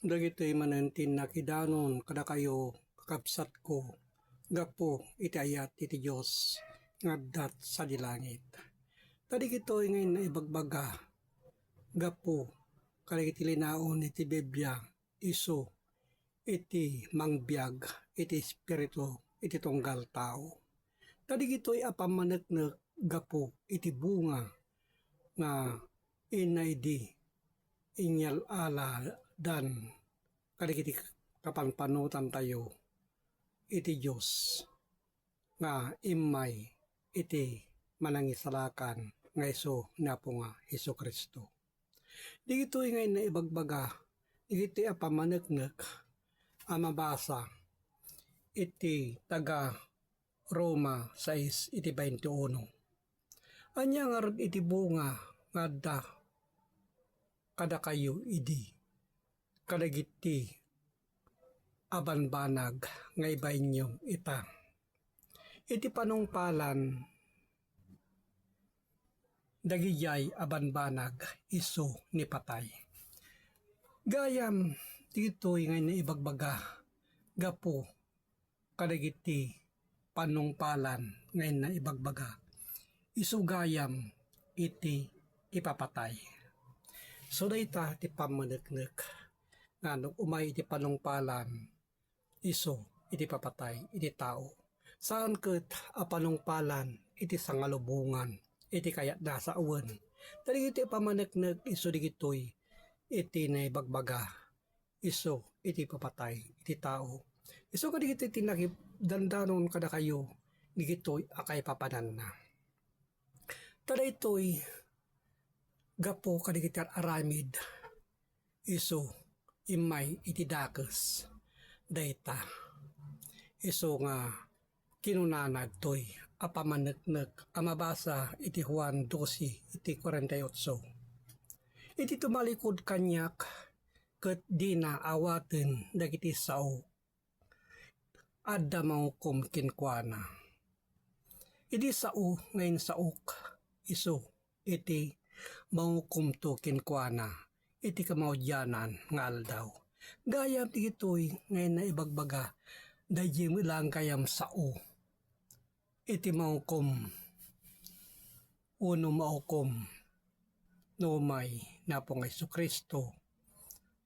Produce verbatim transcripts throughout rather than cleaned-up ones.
Dagitoy manen ti nakidanon kadakayo, kakabsatko, gapu iti ayat iti Dios nga adda sadi langit. Ta dagitoy nga innaibagbaga gapu kadagiti linaon iti Biblia, isu iti mangbiag iti espiritu iti tunggal tao. Ta dagitoy a pammaneknek gapu iti bunga nga inna idi inyal-aladan kadagiti kapanpanotantayo iti Dios nga immay iti Manangisalakan nga isu ni Apo nga Jesu-Cristo. Dagitoy nga innaibagbaga, dagitoy a pammaneknek a mabasa iti taga Roma sais iti baintiuno. Ania ngarud iti bunga nga adda kadakayo idi kadagiti a banbanag nga ibainyo ita? Iti panungpalan, dagidiay a banbanag isu ni patay. Gayam ditoy nga innaibagbaga gapu kadagiti panungpalan nga innaibagbaga, isu gayam iti ipapatay. So, dayta ti pammaneknek nga no umay iti panungpalan, isu iti papatay iti tao. Saan ket a panungpalan iti sangalubongan iti kayatna a sawen. Ta dagiti pammaneknek isu dagitoy iti naibagbaga isu iti papatay iti tao. Isu kadagiti ti nakidandanon kadakayo dagitoy a kaipapananna. Ta daytoy gapu kadagiti ar-aramid isu immay iti dakes dayta. Isu nga kinunana ditoy a pammaneknek a mabasa iti Juan doce iti kuarenta y otso. Iti tumalikod kaniak ket dina awaten dagiti sao, adda mangukom kenkuana. Idi sao nga insaok, isu iti mangukomto kenkuana iti kamaudianan nga aldaw. Gayam ditoy nga innaibagbaga, daydiay met laeng gayam sao iti mangukom wenno maukom no umay ni Apo nga Jesu-Cristo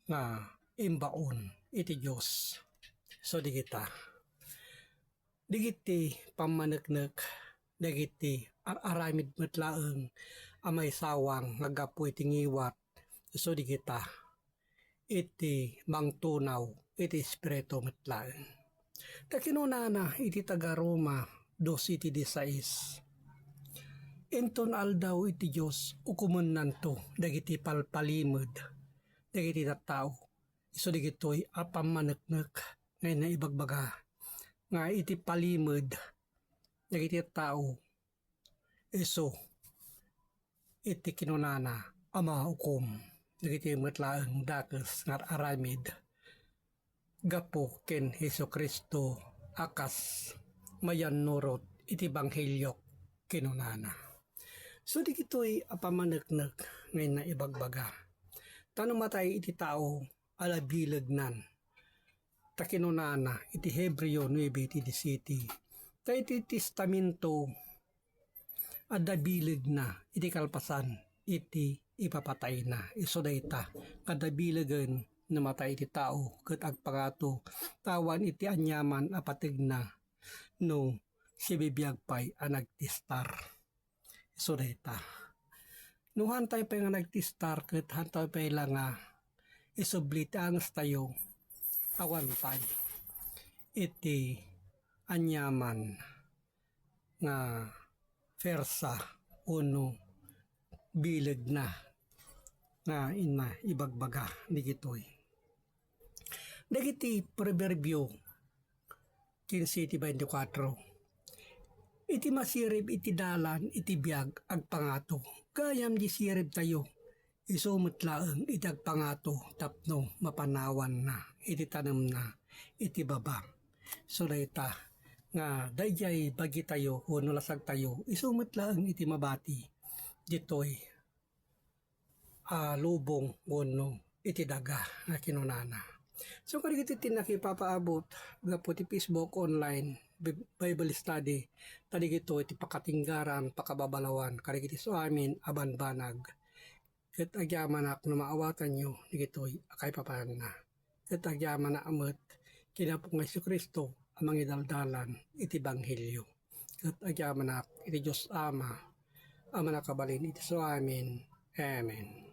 nga imbaon iti Dios. So, dagita, dagiti pammaneknek dagiti ar-aramid met laeng a maisawang nga gapu iti ngiwat. So, dagita iti mangtunaw iti espiritu met laeng. Ta kinunana iti taga Roma doce iti disais, "Inton aldaw iti Dios, ukomennanto dagiti palpalimed dagiti tattao." Isu dagitoy a pammaneknek nga innaibagbaga nga iti palimed dagiti tattao isu iti kinunana a maukom dagiti met laeng dakes nga ar-aramid gapu ken Jesu-Cristo a kas mayannurot iti ebanghelio, kinunana. So, dagitoy a pammaneknek nga innaibagbaga. Ta no matay iti tao, adda bilegnan. Ta kinunana iti Hebreo nuebe iti disisiete, ta iti testamento, adda bilegna iti kalpasan iti ipapatayna. Isu dayta, adda bilegen no matay iti tao ket agpangato, ta awan iti aniaman a pategna no sibibiag pay a nagtestar. Isu dayta. No haantayo pay nga nagtestar ket haantayo pay la nga isubli ti angestayo, awan pay iti aniaman nga persa wenno bilegna nga inna ibagbaga dagitoy. Dagiti Proverbio quince iti veinticuatro, "Iti masirib iti dalan iti biag agpangato." Gayam di siribtayo, isu met laeng iti agpangato tapno mapanawanna iti tanemna iti baba. So, dayta nga daydiay bagitayo wenno lasagtayo, isu met laeng iti mabati ditoy a lubong wenno iti daga nga kinunana. So, kadagiti ti nakipapaabot gapu ti Facebook online Bi-, Bible study, ta dagitoy ti pakatinggaran, pakababalawan, kadagiti isuamin a banbanag. Ket agyamanak no maawatanyo dagitoy a kaipapananna. Ket agyamanak met ken Apo nga Jesu-Cristo a mangidaldalan iti ebanghelio. Ket agyamanak iti Dios Ama a mannakabalin iti isuamin. Amen.